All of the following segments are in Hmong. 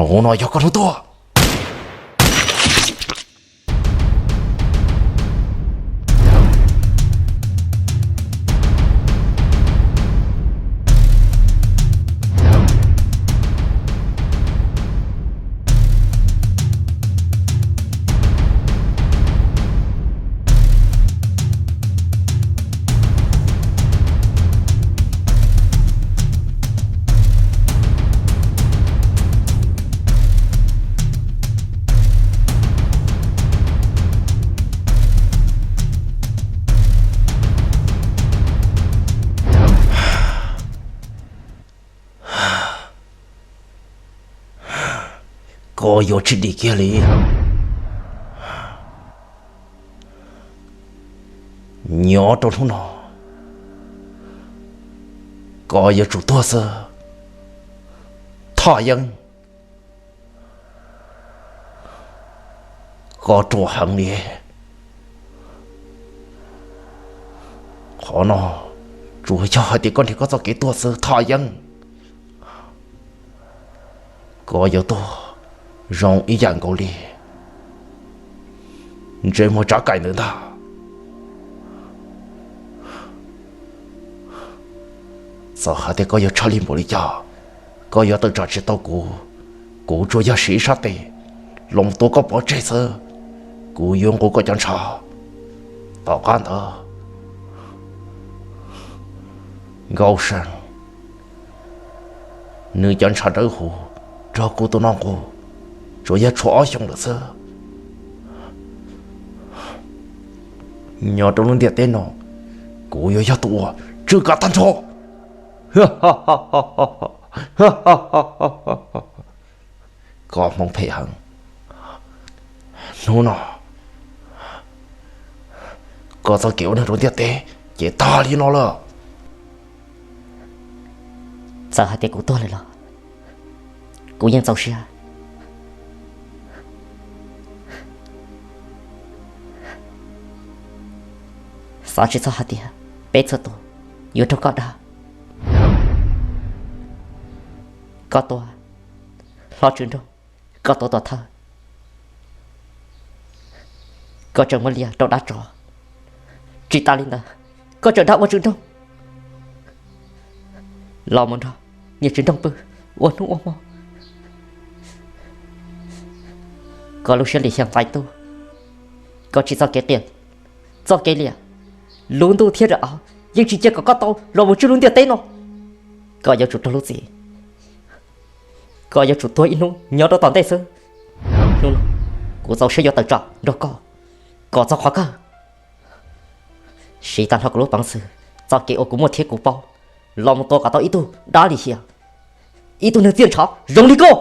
Hnub no yog koj hnub tuag. Koj yuav tsis dim kiag li. Nyob rau hnub no, koj yuav tsum tuag xwb, Thoj Yeeb. Koj ruam heev li. Qhov no tsuas yog hais tias koj nrhiav koj txoj kev tuag xwb, Thoj Yeeb. Koj yuav tuag zoo ib yam nkaus li ntsej muag Tsav Kaim ntawd ntag. Txawm hais tias koj yuav tshaj lij npaum li cas, koj yuav tawm tsam tsis tau kuv. Kuv tsuas yog siv ib sab tes los tua koj pov tseg xwb, kuv yuav nqus koj cov ntshav. Tom qab ntawd, Nkauj Seej, nws cov ntshav dawb huv nrog kuv tus no nqus, tsuas yog tshuav ob xyoos lawm xwb. Nyob rau lub ntiaj teb no, kuv yuav yog tus uas tswj kav tag nrho. Koj hmoov phem heev. Hnub no, koj txoj kev ua neeg rau ntiaj teb ces tag li no lawm. Txawm hais tias kuv tuag lawm los kuv yeej txaus siab. Xav tsis txog hais tias peb txhua tus yuav raug koj dag. Koj tua hlob Tswv Nroog, koj tua Tuam Thawj, koj tseem muab liam rau dab tsov. Tsis tas li ntawd, koj tseem dag ua Tswv Nroog los mus nrog niam Tswv Nroog pw ua hnub ua hmo. Koj lub siab lim hiam ntxais tuaj, koj tsis txoj kev qias, txoj kev liam, lub ntuj thiab daim av yeej tsis cia kom koj tau los mus tswj lub ntiaj teb no. Koj yuav tsum raug lub txim. Koj yuav tsum tuag ib hnub nyob rau tom ntej xwb. Hnub no kuv txaus siab yuav tawm tsam nrog koj kom txog qhov kawg. Siv tag nrho kuv lub peev xwm, txoj kev uas kuv muaj thiab kuv paub, los mus tua kom tau ib tug dab lim hiam, ib tug neeg txiaj ntshav zoo li koj.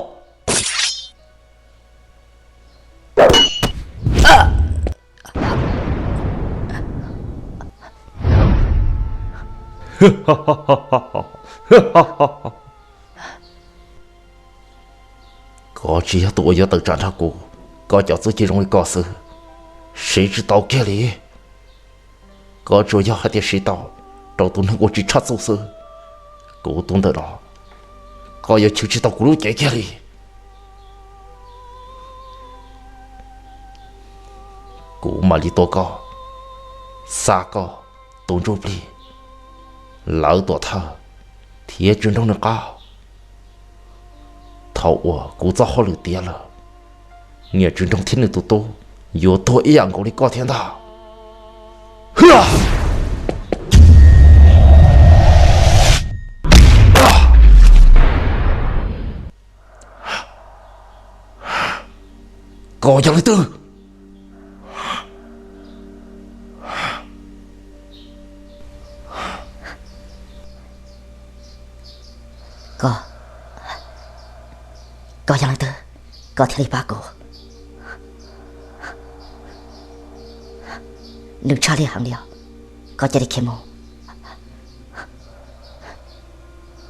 Koj tsis yog tus uas yuav tawm tsam nrog kuv, koj cov txuj ci zoo li koj xwb, siv tsis tau kiag li. Koj tsuas yog hais tias siv tau rau tus neeg uas tsis tshaj txuj xwb. Kuv tus ntawm no, koj yuav chwv tsis tau kuv lub cev kiag li. Kuv mam li tua koj, xa koj tus ntsuj plig, lawv Tuam Thawj thiab Tswv Nroog nws qab. Thaum uas kuv txoj hauj lwm tiav lawm, niam Tswv Nroog thiab nws tus tub yuav tuag ib yam nkaus li koj thiab ntag. Koj yog leej twg? Koj, koj yog leej twg, koj thiaj li pab kuv? Nws tshaj lij heev li os, koj cia li khiav mus.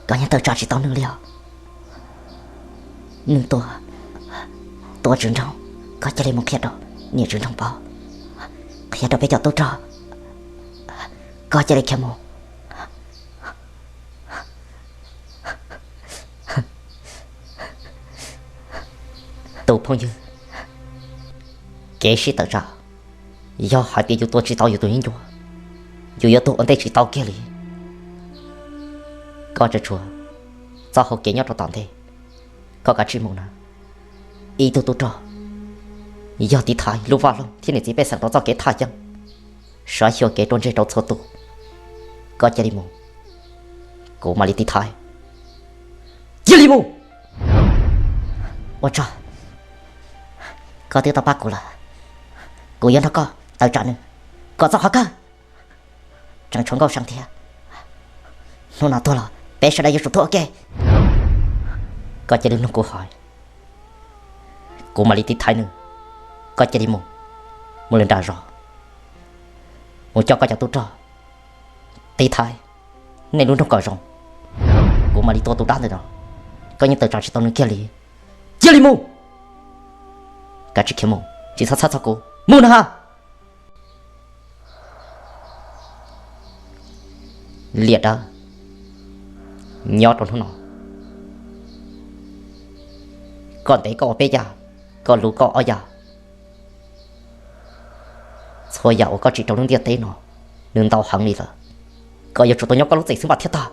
Koj yeej tawm tsam tsis tau nws li os. Nws tua, tua Tswv Nroog, koj cia li mus qhia rau niam Tswv Nroog paub, qhia rau peb cov tub rog, koj cia li khiav mus. Tus phooj ywg, kev sib tawm tsam, yog hais tias yus tua tsis tau yus tus yeeb ncuab, yus yuav tuag ua ntej tsis tau kiag li. Koj tseem tshuav txoj hau kev nyob rau tom ntej, koj kav tsij mus na. Ib tug tub rog, yog tiv thaiv lub vaj loog thiab niam txiv pej xeem rau txoj kev thaj yeeb, saib xyuas kev ruaj ntseg rau txhua tus. Koj cia li mus, kuv mam li tiv thaiv. Cia li mus! Ua tsaug, koj twb tau pab kuv lawm, kuv yuav nrog koj tawm tsam nws kom txog qhov kawg. Tseem tshuav Nkauj See thiab, hnub no tuag los peb sawv daws yuav tsum tuag ua ke. Koj cia li mloog kuv hais, kuv mam li tiv thaiv nws. Koj cia li mus, mus lawm nram zos, mus coj koj cov tub rog tiv thaiv nej lub nroog kom zoo. Kuv mam li tua tus dab ntawm no, koj yeej tawm tsam tsis tau nws kiag li. Cia li mus! Kav tsij khiav mus, tsis txhob txhawj txog kuv, mus na ha! Liam Dawb, nyob rau hnub no, koj ntev koj ua peb yam, koj luv koj ob yam. Txhua yam uas koj tsim rau lub ntiaj teb no, nws ntau heev li lawm. Koj yuav tsum tau nyob koj lub txim xwb mas thiaj tag.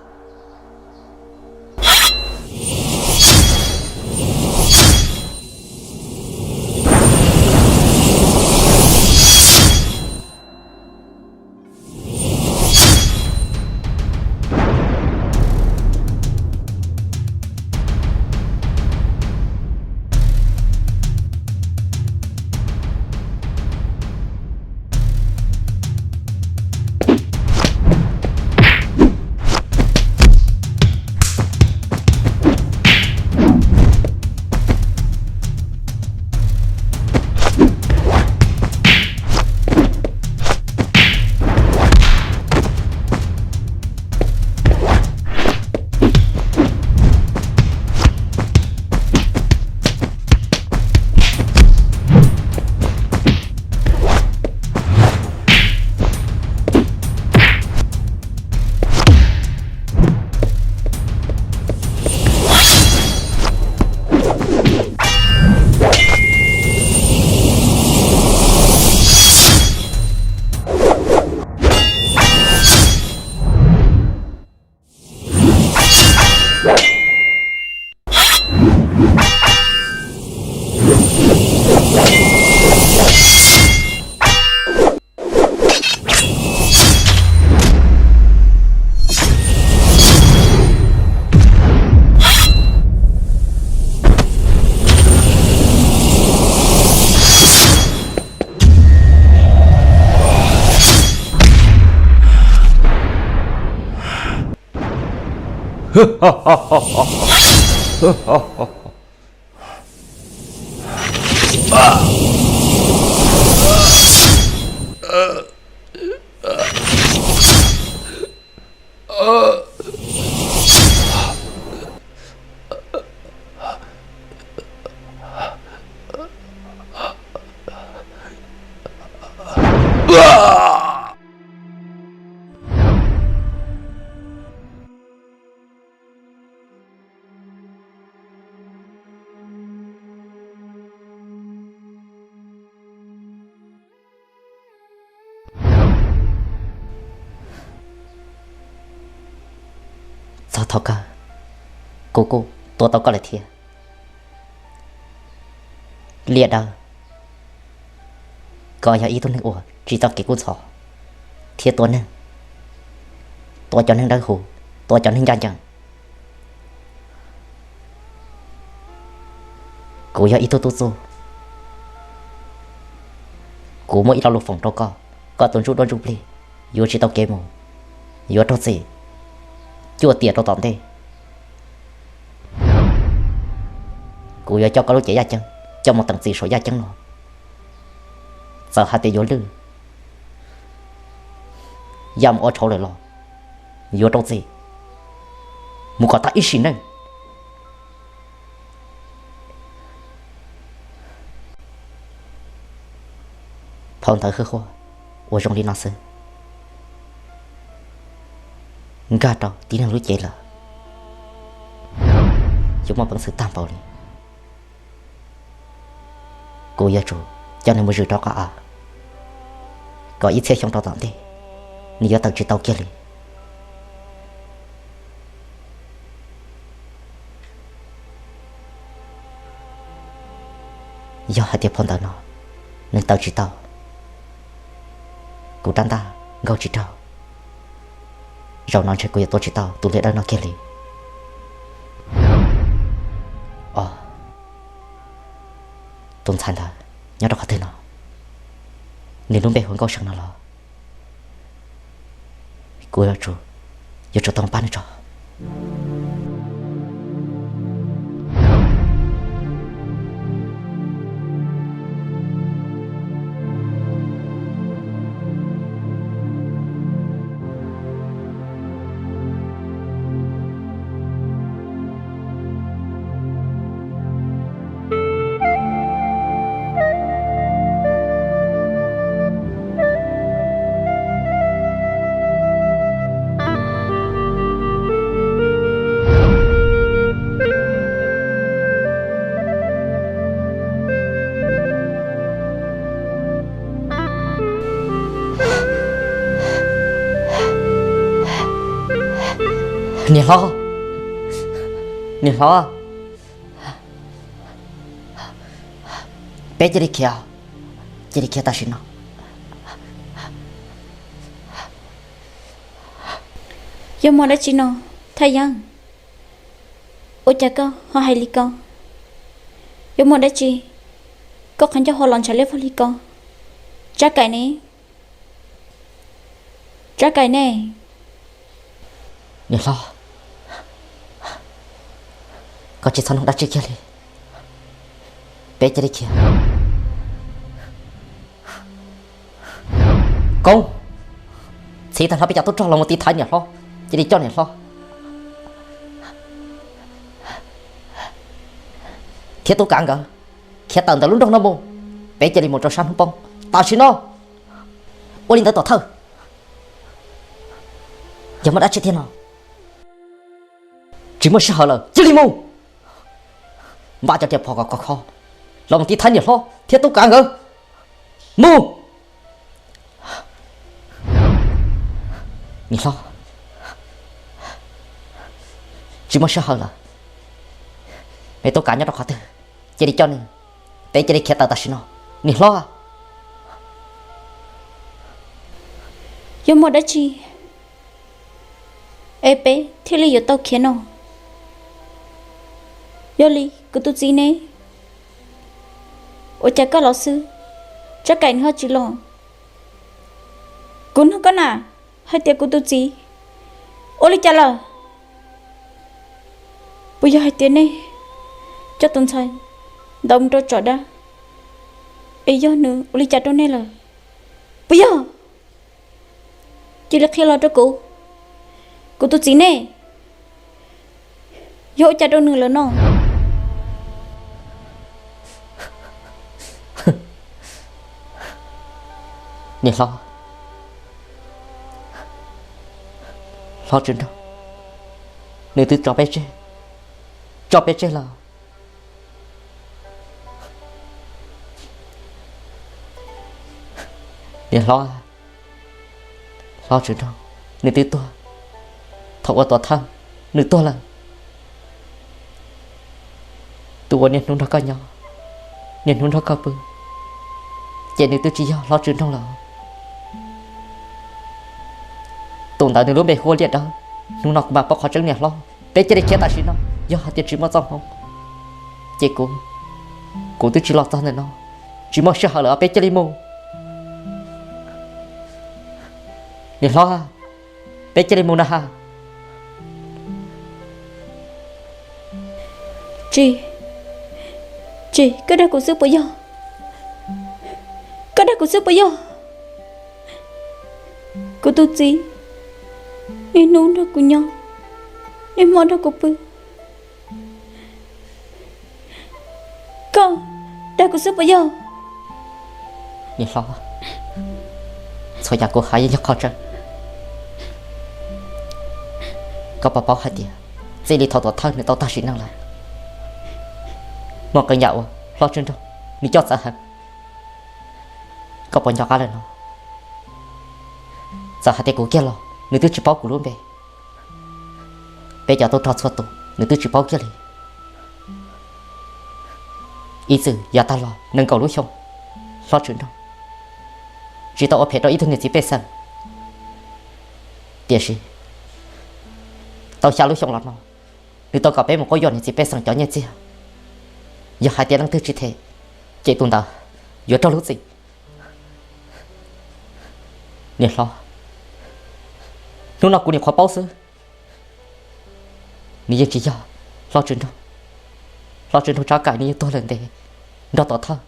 Txog thaum kawg, kuv kuj tua tau koj lawm thiab. Liam Dawb, koj yog ib tug neeg uas tsis txoj kev kub ntxhov thiab tua neeg, tua cov neeg dawb huv, tua cov neeg ncaj ncees. Kuv yog ib tug tub txuj, kuv muaj ib lo lus foom rau koj, koj tus ntsuj duab ntsuj plig yuav tsis tau kev mus, yuav raug txim cuaj tiam rau tom ntej. Kuv yuav coj koj lub cev yaj ceeb coj mus teem txim saum yaj ceeb no. Txawm hais tias yuav lwj, yaj mus ua tshauv lawm los yuav rau txim mus kom tag ib sim neej. Phau ntawv hwj huaj uas zoo li no xwb, nkag rau tib neeg lub cev lawm, yuav muaj peev xwm tag npaum li. Kuv yuav tsum coj nws mus zwm rau qab av, kom ib txhiab xyoo rau tom ntej nws yuav tawm tsis tau kiag li. Yog hais tias phau ntawv no nws tawm tsis tau, kuv rab ntaj nkaug tsis raug, zaum no ntshe kuv yuav tua tsis tau tus liaj dawb no kiag li. Os, tus ntxhais ntawd nyob rau qhov twg no? Nws lub npe hu Nkauj Seev no los? Kuv yuav tsum, yuav tsum tau pab nws tso. Niam hlob, niam hlob, peb cia li khiav, cia li khiav tam sim no. Yog muaj dab tsi no, Thaj Yeeb? Ua cas koj ho hais li ko? Yog muaj dab tsi koj qhov ncauj ho los ntshav liab vog li ko? Tsab Kaim ne? Tsab Kaim ne? Niam hlob, koj tsis txhob nug dab tsi kiag li. Peb cia li khiav. Koob, txhiv tag nrho peb cov tub rog los mus tiv thaiv niam hlob, cia li coj niam hlob thiab tub kav nkawd khiav tawm ntawm lub nroog no mus. Peb cia li mus rau sab hnub poob tam sim no. Ua li ntawd Tuam Thawj. Yog muaj dab tsi thiab no? Tsis muaj sij hawm lawm, cia li mus. Npaj cov riam phom kom khov kho los mus tiv thaiv niam hlob thiab tub kav nkawd. Mus! Niam hlob, tsis muaj sij hawm lawm. Me tub kav nyob rau qhov twg, cia li coj nws, peb cia li khiav tawm tam sim no. Niam hlob, yog muaj dab tsi es peb thiaj li yuav tau khiav no? Yog li kuv tus txiv ne? Ua cas koj los xwb, Tsab Kaim nws ho tsis los? Kuv nug koj na, hais tias kuv tus txiv ua li cas lawm? Puas yog hais tias nej coj tus ntxhais ntawd mus rau tsom dab, es yog nws ua li cas rau nej lawm? Puas yog? Cia li qhia los rau kuv, kuv tus txiv ne, yog ua cas rau nws lawm no? Niam hlob, hlob Tswv Nraug, nws twb tso peb tseg, tso peb tseg lawm. Niam hlob, hlob Tswv Nraug, nws twb tuag thaum ua Tuam Thawj, nws tuag lawm. Tus uas niaj hnub nrog koj nyob, niaj hnub nrog koj pw, ces nws twb tsis yog hlob Tswv Nraug lawm. Tus ntawd nws lub npe hu ua Liaj Dawb. Hnub no kuv mam paub qhov tseeb niam hlob, peb cia li khiav tam sim no. Yog hais tias tsis muaj txoj hmoov, ces kuv, kuv twb tsis los txog ntawm no, tsis muaj sij hawm lawm, peb cia li mus. Niam hlob, peb cia li mus na ha. Tsis, tsis, koj dag kuv xwb puas yog? Koj dag kuv xwb puas yog? Kuv tus txiv niaj hnub nrog kuv nyob, niaj hmo nrog kuv pw. Koj dag kuv xwb puas yog? Niam hlob, txhua yam kuv hais yeej yog qhov tseeb. Koj puas paub hais tias txij li thaum Tuam Thawj nws tau tag sim neej lawm, muaj qee yam uas hlob Tswv Nraug nws coj txawv heev. Koj puas nco qab lawm no? Txawm hais tias kuv kiag los nws twb tsis paub kuv lub npe. Peb cov tub rog txhua tus nws twb tsis paub kiag li. Ib txwm yav tag los nees nkaum lub xyoo, hlob Tswv Nraug tsis tau ua phem rau ib tug niam txiv pej xeem. Tiam sis tau xya lub xyoo los no, nws tau kom peb mus quab yuam niam txiv pej xeem cov nyiaj txiag. Yog hais tias leej twg tsis them, ces tus ntawd yuav raug lub txim. Niam hlob, hnub no kuv nyuam qhuav paub xwb. Nws yeej tsis yog hlob Tswv Nraug. Hlob Tswv Nraug Tsab Kaim nws yeej tuag lawm ntev nrog Tuam Thawj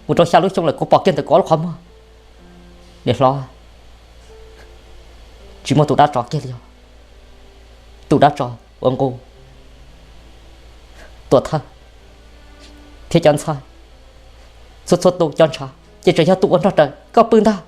mus rau xya lub xyoo lawm, kuv pom kiag ntawm kuv ob lub qhov muag. Niam hlob, tsis muaj tus dab tsov kiag li os. Tus dab tsov uas nqus Tuam Thawj thiab cov ntxhais, txhua txhua tus cov ntshav, ces tseem yog tus uas nrog raws koj pw ntag.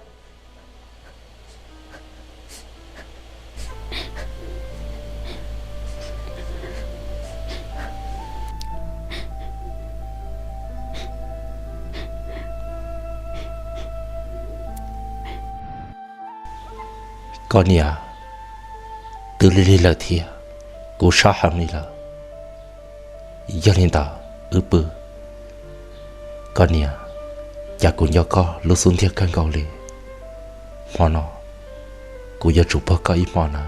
Koj niam, twb lig lig lawm thiab, kuv sab heev li lawm. Yog li ntawd wb pw. Koj niam, cas kuv nco koj lub xub ntiag kawg nkaus li. Hmo no kuv yuav tsum puag koj ib hmo na,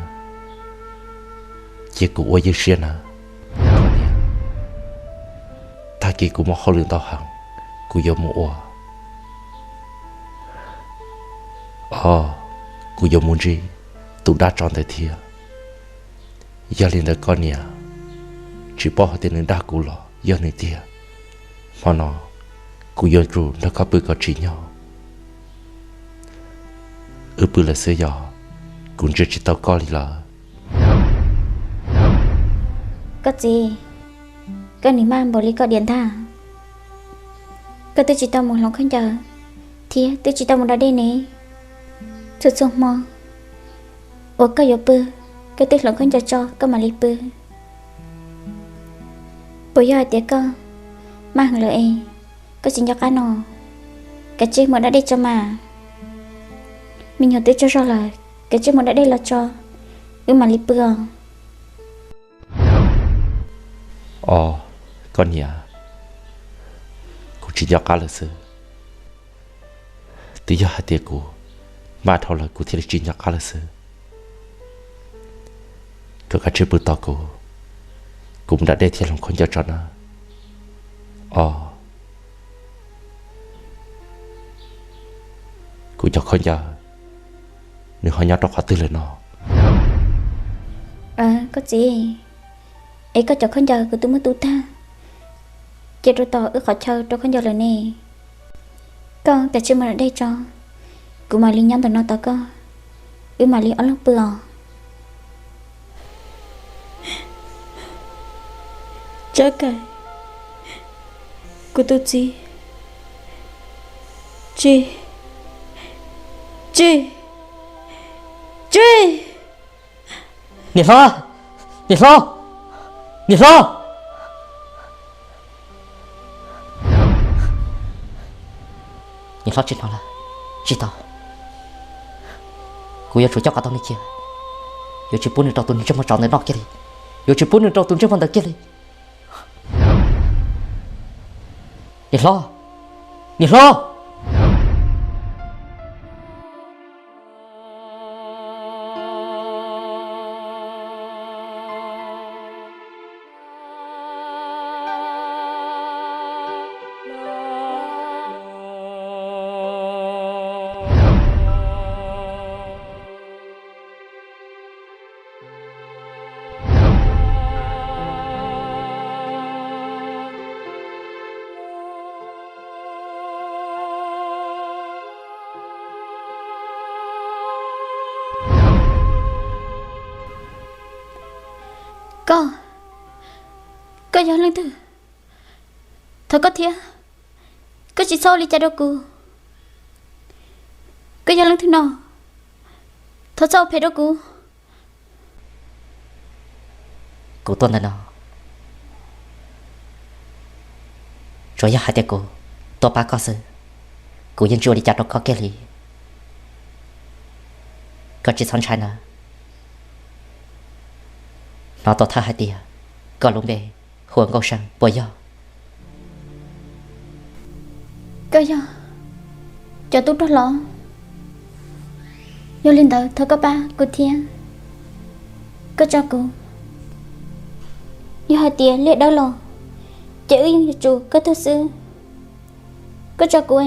cia kuv ua ywj siab na. Koj niam, tag kis kuv muaj hauj lwm ntau heev, kuv yuav mus ua. Os, kuv yuav mus ntsib tus dab tsov ntawd thiab. Yog li ntawd koj niam, tsis paub hais tias nws dag kuv los yog nws tiag. Hmo no kuv yuav tsum nrog koj pw kom tsim nyog. Wb pw lawm xwb yog, kuv ntsia tsis tau koj li lawm. Koj txiv, koj nim maj npaum li koj diam ntag. Koj twb tsis tau mus hloov khaub ncaws thiab twb tsis tau mus da dej ne. Txhua txhua hmo uas koj yuav pw, koj twb hloov khaub ncaws tso koj mam li pw. Puas yog hais tias koj maj heev lawm es koj tsis nco qab no? Kav tsij mus da dej tso mas. Me nyuam twb tsaug zog lawm, kav tsij mus da dej los tso, wb mam li pw os. Os, koj niam, kuv tsis nco qab lawm xwb. Twb yog hais tias kuv maj dhau lawm kuv thiaj li tsis nco qab lawm xwb. Koj kav tsij pw tos kuv, kuv mus da dej thiab hloov khaub ncaws tso na. Os, kuv cov khaub ncaws nws ho nyob rau qhov twg lawm no? Koj txiv, es koj cov khaub ncaws kuv twb muab tu tag, cia rau tom wb qhov chaw rau khaub ncaws lawm ne. Koj kav tsij mus da dej tso, kuv mam li nyob ntawm no tos koj, wb mam li ob leeg pw os. Tsab Kaim, kuv tus txiv, tsis, tsis, tsis. Niam hlob, niam hlob, niam hlob. Niam hlob tsis hnov lawm, tsis tau. Kuv yuav tsum coj kom tau nws cia, yuav tsis pub nws rau tus ntsej muag tsov ntawd noj kiag li, yuav tsis pub nws rau tus ntsej muag ntawd kiag li. Niam hlob, niam hlob. Koj, koj yog leej twg? Thov koj thiab, koj tsis txhob ua li cas rau kuv. Koj yog leej twg no? Thov txhob ua phem rau kuv. Kuv tuaj ntawm no tsuas yog hais tias kuv tuaj pab koj xwb. Kuv yeej tsis ua li cas rau koj kiag li. Koj tsis txhob ntshai na. Hnov tuam thawj hais tias koj lub npe hu ua Nkauj See puas yog? Koj yog cov tub rog los? Yog li ntawd thov koj pab kuv thiab. Koj tso kuv. Yog hais tias liaj dawb los, ces wb yeej yuav tsum koj tuag xwb. Koj tso kuv,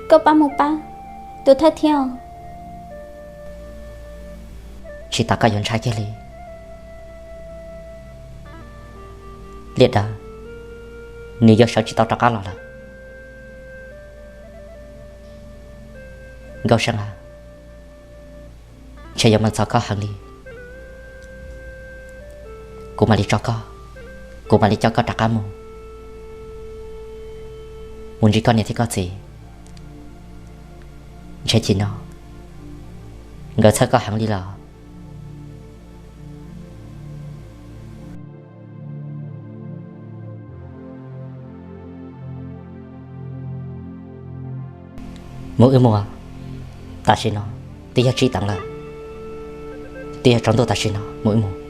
koj pab mus pab tuam thawj thiab os. Tsis tas koj yuav ntshai kiag li. Liaj dawb, nws yuav sawv tsis tau rov qab los lawm. Nkauj See a, ntshe yuav mus txog koj heev li. Kuv mam li tso koj, kuv mam li coj koj rov qab mus, mus ntsib koj niam thiab koj txiv. Ntshe chim no nkawd txhawj koj heev li los. Mus wb mus, tam sim no twb yog tsib teev lawm, twb yog tsaus ntuj tam sim no, mus wb mus.